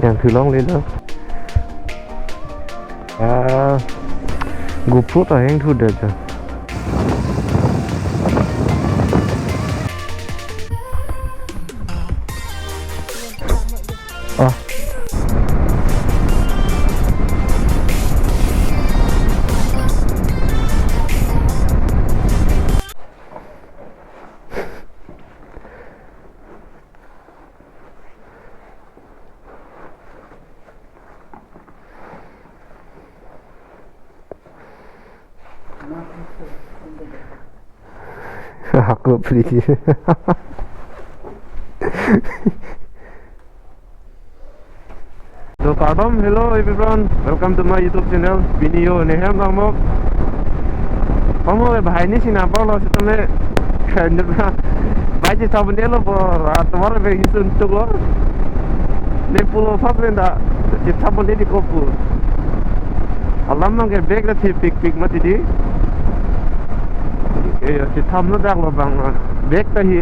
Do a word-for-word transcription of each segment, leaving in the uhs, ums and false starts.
Yang thu longle lo. Ah, GoPro ta hang thu det ja. Ah. Ako pili. So, kardom, hello everyone, welcome to my YouTube channel. Pini yo nehem langmok. Pamo le bahai ni sina palo sitame kandra. Bai chethap un-elo bo, rat tomar be hisun tuk lo. Ne pulo phak le da chethap un-e di kopu. Alam mang ke bag da thepikpik mati di. Eh, chethap lo dak lo bang. Bag ta hi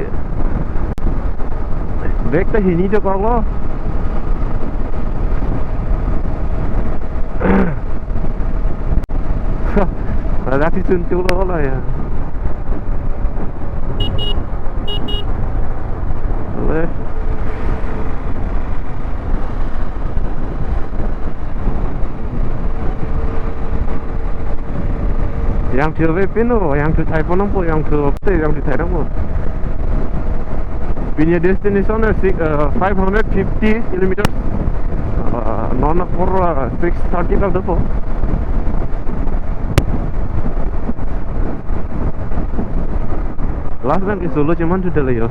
Bag ta hini dokok lo. Ada si suntuk lo lo ya. Le. Yang thirve pin lo, yang thu thai ponong po, yang thu te, yang thu thai dong po. Pini destination is six, uh, five hundred fifty kilometers. Uh, non apor, uh, six thirty tak dopo. Last time ke solo cuman sudah lah yo.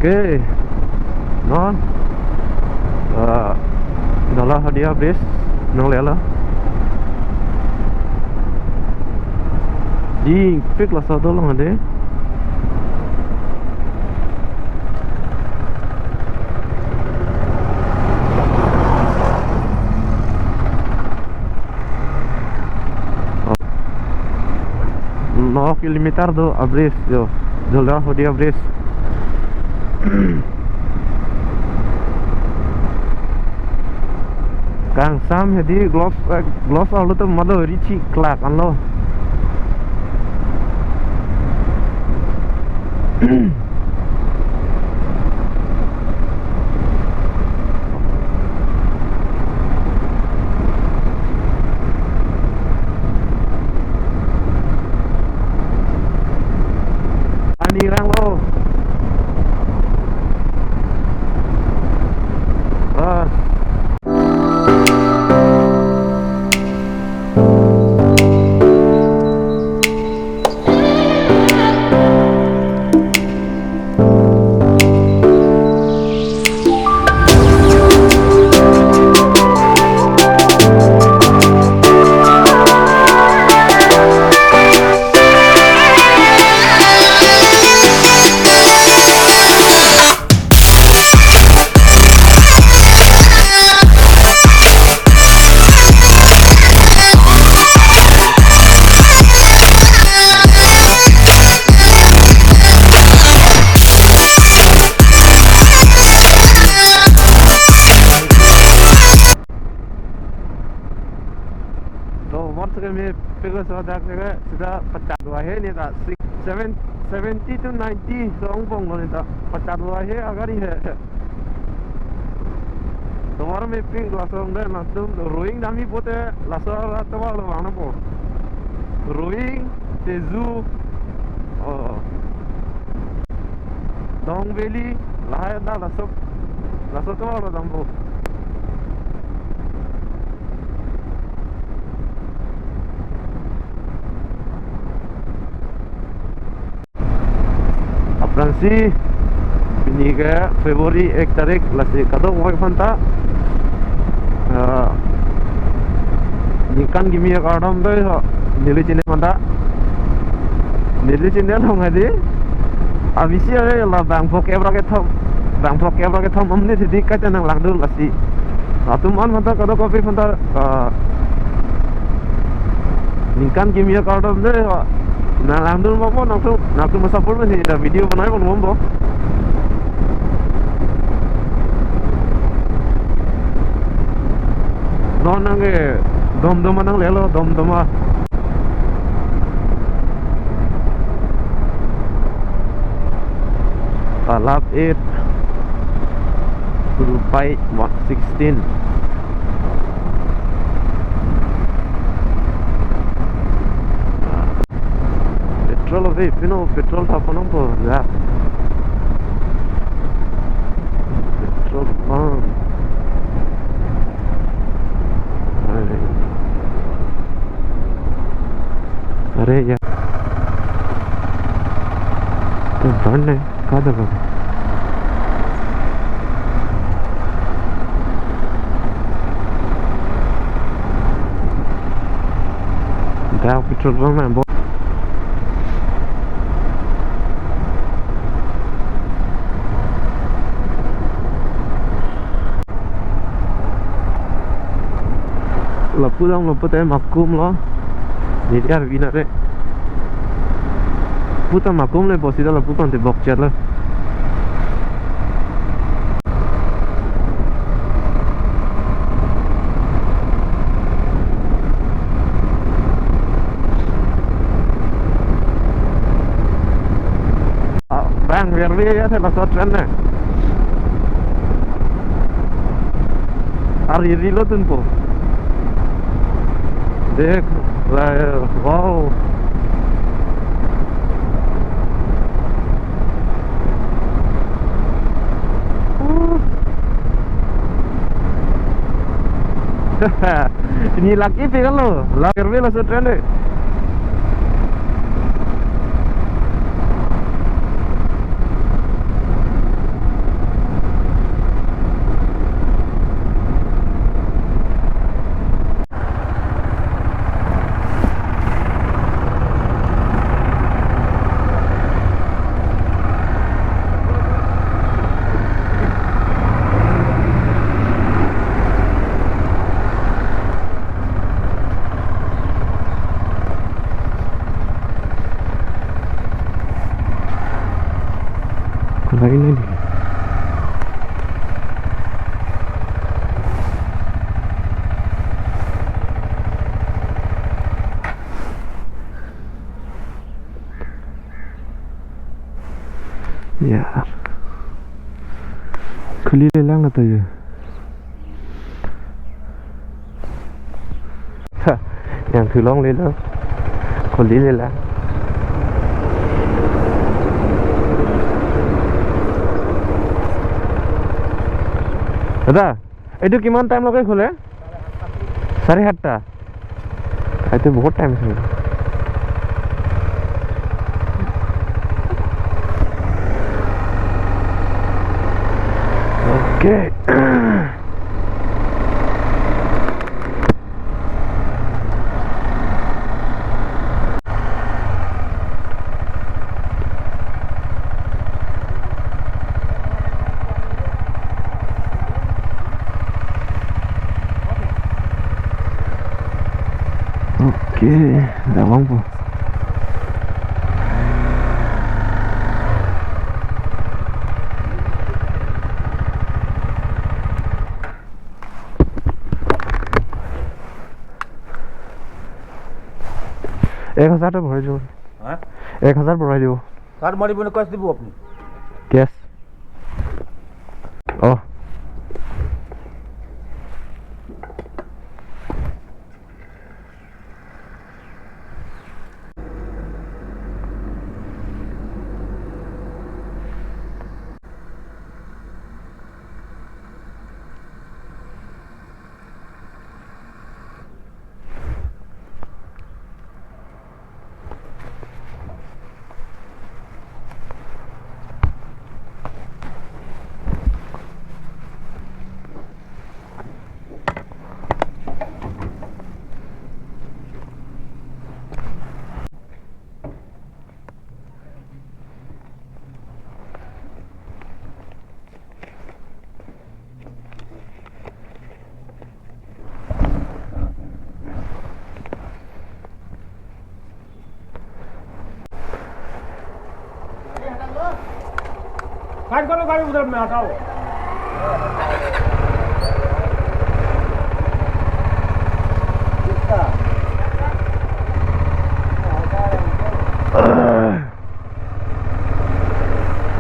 Okay. Non. Ah, Dala Hodia Bridge. Nang lela. Dingpik laso dolong ade. No kilometer do a-bridge yo. Dala Hodia Bridge. Kangsam hedi gloves, eh, gloves arlo to mado richi klak anlo. Ani rang lo. Ah. To, mor seke me pego so dak seke sida pachat lo ahe ne ta six, seven, seventy to ninety so angbong lo ne ta pachat lo ahe agari he. Tomar mepik laso angbong dam atum Roing damji pote laso rat tovar lo vang nangpo. Roing, Tezu, oh, Dong Valley, lahai dak laso, laso tovar lo dampo. Aphrangsi pini ke February ek tarik, lasi kadokave aphanta, ah, ningkan kimi akardom dei ho, neli chini aphanta. Neli chini along hadi. Abisi are la bangpho kep ra kethom. Bangpho kep ra kethom amne sidi kaita nanglangdun lasi. Latum an mata kadokave aphanta, ah, ningkan kimi akardom de, ah, nanglangdun bompo nangtum, nangtum asapor mesi la video banai bompo. Non nangke Domdoma nanglelo, Domdoma. Talap eight, Kurupai one sixteen. Petrol ave, pino petrol ta ponong po ya. Petrol pump. Are. Are ya. Itu ban ne, kada ban. Dak petrol pump na bo. Lapu damlo pute makum lo. Neli arvi nare. Puta makum le bosi da lapu pante bokchet lo. Ah, bang, verve ya, laso tren ne. Ari rilo tunpo. Dek, la, wow. Ini laki pe kan lo, laki rve laso tren de. Kulai nadi. Ya. Khuli lelang atau ya? Yang thulong lelang. Khuli lelang. Dada, এইটো কিমান টাইমলৈকে খোলে? চাৰে সাতটা। এইটো বহুত টাইম আছে। Okay. Oke, damang po. এক হাজাৰটা ভৰাই দিব। হা? এক হাজাৰ ভৰাই দিব। কাৰ্ড মাৰিব নে কেছ দিব আপুনি? কেছ। অ। साइड करो, गाड़ी उधर में हटाओ।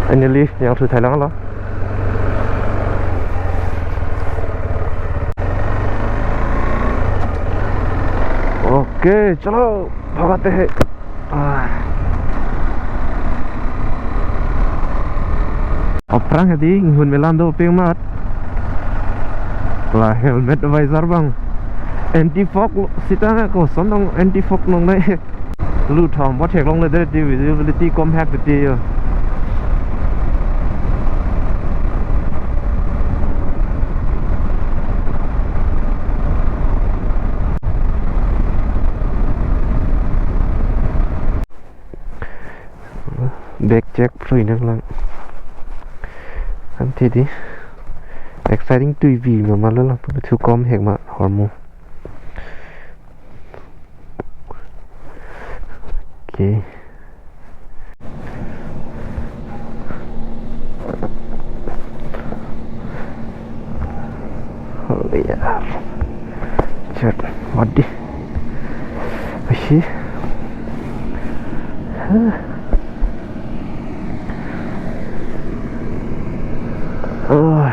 Finally, nangthu thailang lo. Okay, chalo, bhagate hai. Ah. Aphrang hedi, inghun melan dopik amat. La helmet visor abang anti fog lo, sita koson dong anti fog longle. Lu thom bo theklongle det, di visibility komhek det yo. Back check phrui nanglang. Anti di. Exciting tui vi ma ma lo lo. Thu komhek ma hormu. Okay. Oh yeah. Chat, mati. Masih. Huh. Oh.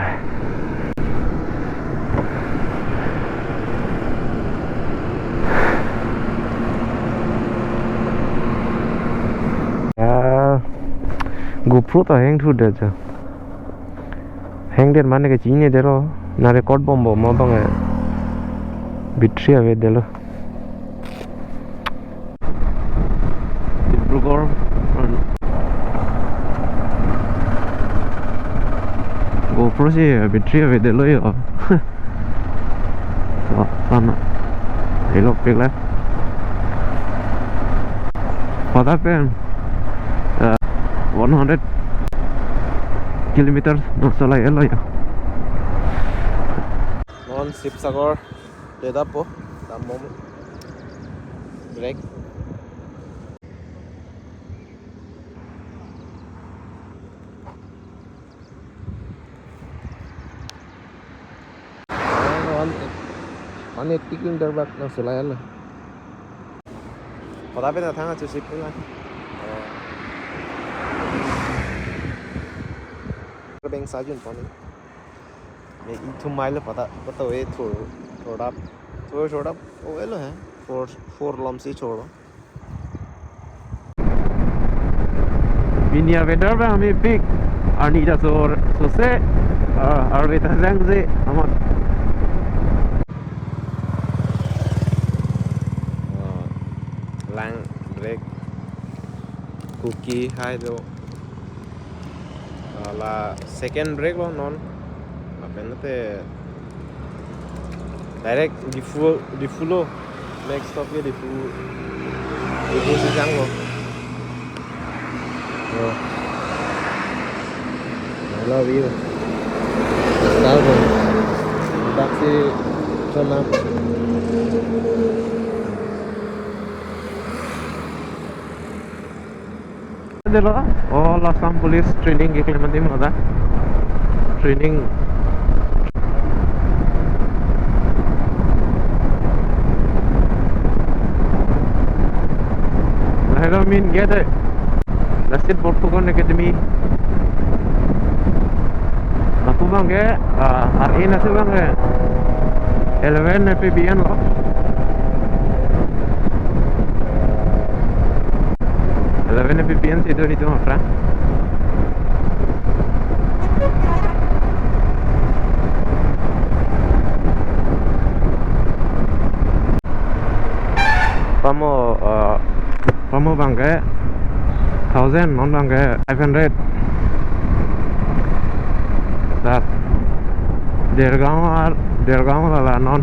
Ya, GoPro ta hang thu det ja. Hang det mane kachinine det lo. Na record bom bom ma bang, eh, battery ave det lo. Dibrugarh, GoPro si battery ave det lo yo. Wah, sana. Helopik le. Pada pen, eh, one hundred kilometers nangcholai lo yo. Non Sibsagar. Deda po, dambom. Break. One, one eighty kilometer bak nangcholai lo. Kota pe ta thang achu sip pula. Beng sajun poni. Me ithum mile pada, pada e thur, thurdap. Thur, thurdap. O elo hai. Four, four lom si choro. Pini a-weather abang mepik. Arni ta so, so se, ah, arve ta jang je, amat. Oh, lang break. Kuki hai do. Ah, la second break lo non. Lapen te direct Diphu, Diphu lo. Next stop ke Diphu. Diphu si jang lo. Oh. I love you. Star Boy. Taxi chonam. Delo, all Assam Police training keklem adim lo ta. Training. Lahelo main gate. Lassit Borphukan Academy. Lapu abang ke, ah, ar in ase abang ke. Eleven A P B N lo. Eleven A P B N si do ni tu mafra. Pamo, ah, Pamo abang ke thousand, non abang ke five hundred. Dat Dergaon ar, Dergaon lala non.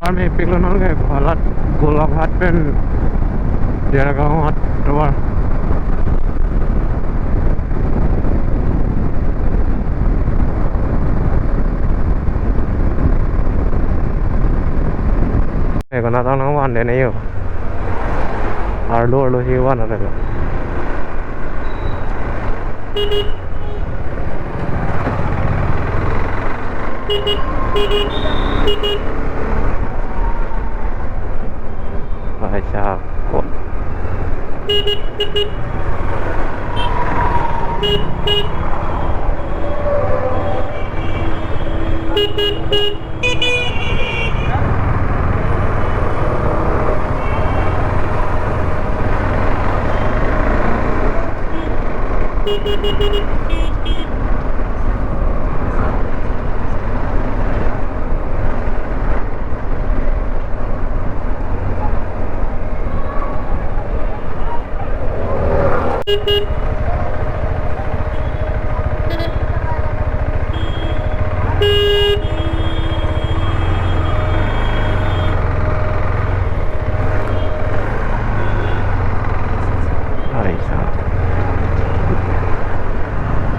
Arme piklo non ke Golaghat, Golaghat pen Dergaon atovar. Eh, konat nangvan den yo. Arlo arlo si van ata lo. Bhai sahab. Hai, sa.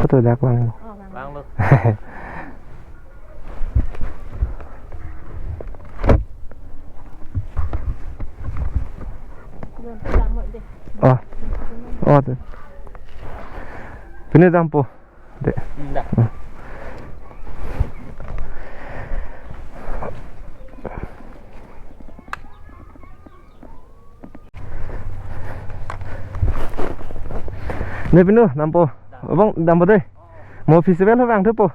Betul dak lang. Langlo. Oh. Oh, tu. Pini dampo. De. Hmm, dah. Hmm. Ne pinu dampo. Abang dampo de. Mo festival ho bang thupo.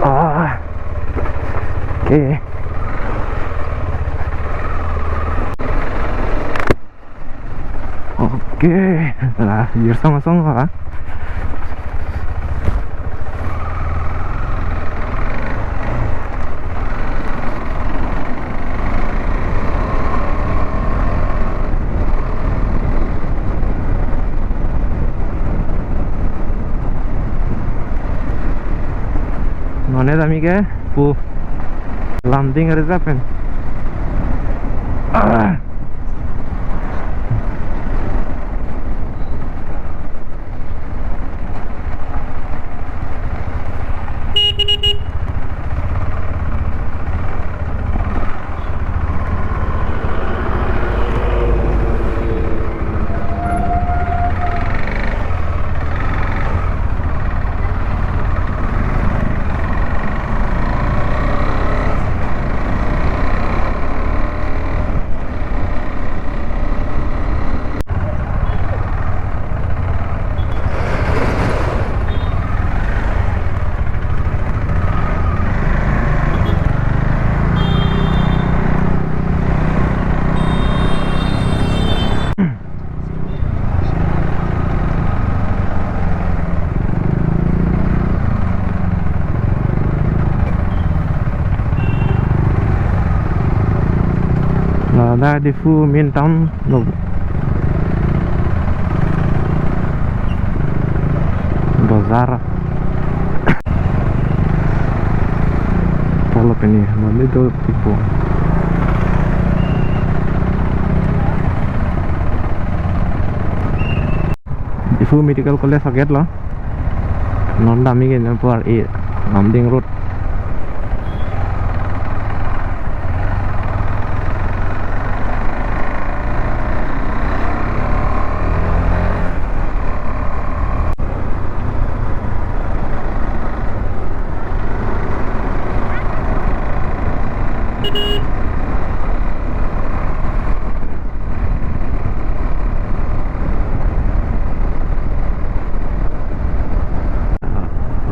Ah. Oke. Oke, nah, biar sama-sama, ah. Non damji ke pu Lumding Reserve pen. Ah. Ladak Diphu main town lo. Bazar. Polo pini, mami do tipo. Diphu Medical College agate lo. Non damji ke non pu ar-e Lumding Road.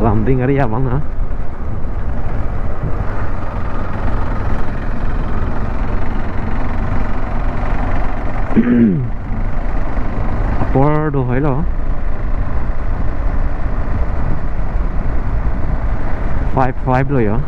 Lumding area abang, ha. Apor do hoilo. Five five lo yo.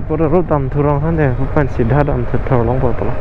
Pura road dam thurong han de, pupen sida dam thu thurong pura pura.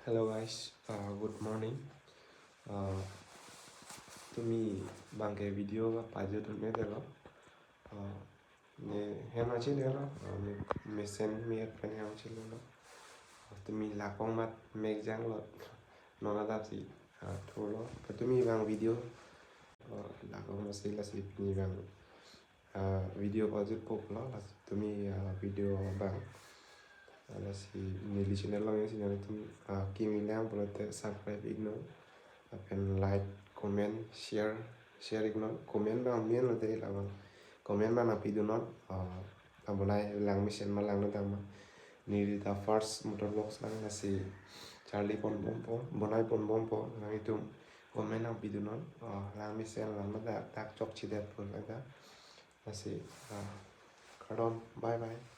Hello guys, uh, good morning. Uh, tumi bangke video pajut un-e delo. Uh, ne hem achin delo. Uh, me- mesen me pen hem achin delo. Uh, tumi lakong mat mek janglo. Non adap si, uh, thulo. Tumi bang video, uh, lakong masi lasi pini bang, uh, video pajut poklo, lasi tumi, uh, video bang. Uh, lasi neli channel along si nanglitum, uh, kimi lang pulote subscribe iknon. Lapen like, comment, share, share iknon. Comment bang menlo de labang. Comment bang nangpidunon. Uh, abonai lang mesen ma lang no dam ma. Neli ta first motor vlogs lang, lasi charli pon bompo, bonai pon bompo, nanglitum comment nangpidunon. Uh, lang mesen lang ma dak, dak chokchedet pon lang ta. Lasi, uh, kardom, bye bye.